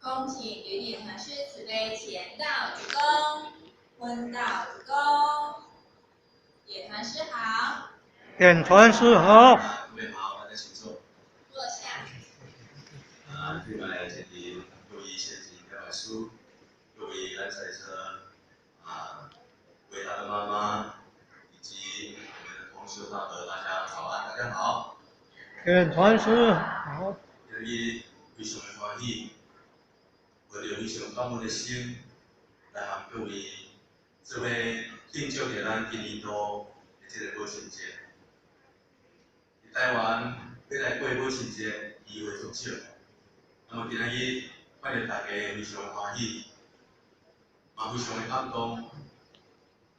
恭請呂點團師慈悲前道鞠躬，昏道鞠躬。點團師好。點團師好。各位好，大家請坐。坐下。啊，另外這裡各位先生、各位師，各位咱在座啊，偉大的媽媽，以及我們的同學大德，大家早安，大家好。點團師好。今日非常的歡喜，懷著非常感恩的心，來和各位做伙慶祝著咱今年度的這個母親節。佇台灣欲來過母親節，機會足少。那麼今仔日看著大家非常的歡喜，嘛非常的感動，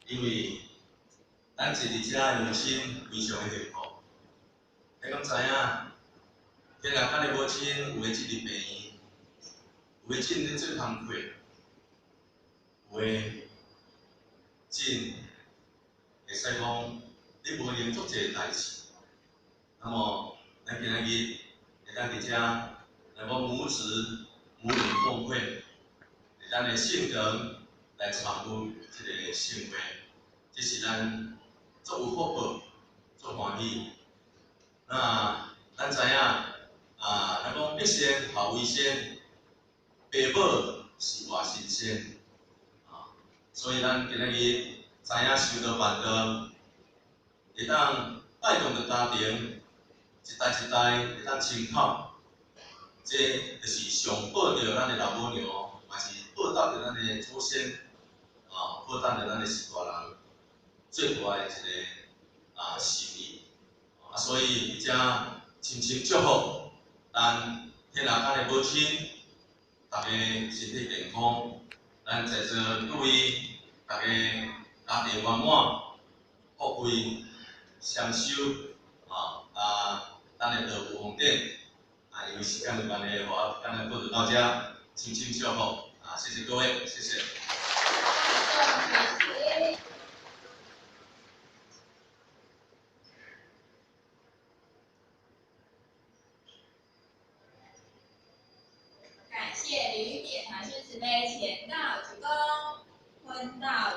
因為咱坐佇遮的母親非常的幸福。你敢知影？天下間的母親有的進入病院，有的進咧做工課，有的進會使講你無閒做這個代誌。那麼，咱今仔日會當佇遮來講母子母女共會，佇咱的聖堂來參與這個盛會，這是咱足有福報、足歡喜。那咱知影啊，咱講百善孝為先，爸母是活神仙啊，所以咱今仔日知影修道辦道，會當帶動著家庭一代一代會當親口，這就是上報著咱的老母娘，嘛是報答著咱的祖先，啊，報答著咱的序大人最大的一個啊心意。啊，所以佇遮深深祝福咱天下間的母親，大家身體健康，咱在座各位大家家庭圓滿，福慧雙收，啊啊，咱的道有紅點，啊，因為時間的關係，我今日講就到這，深深祝福，啊，謝謝各位，謝謝。感謝呂點團師慈悲前道鞠躬，昏道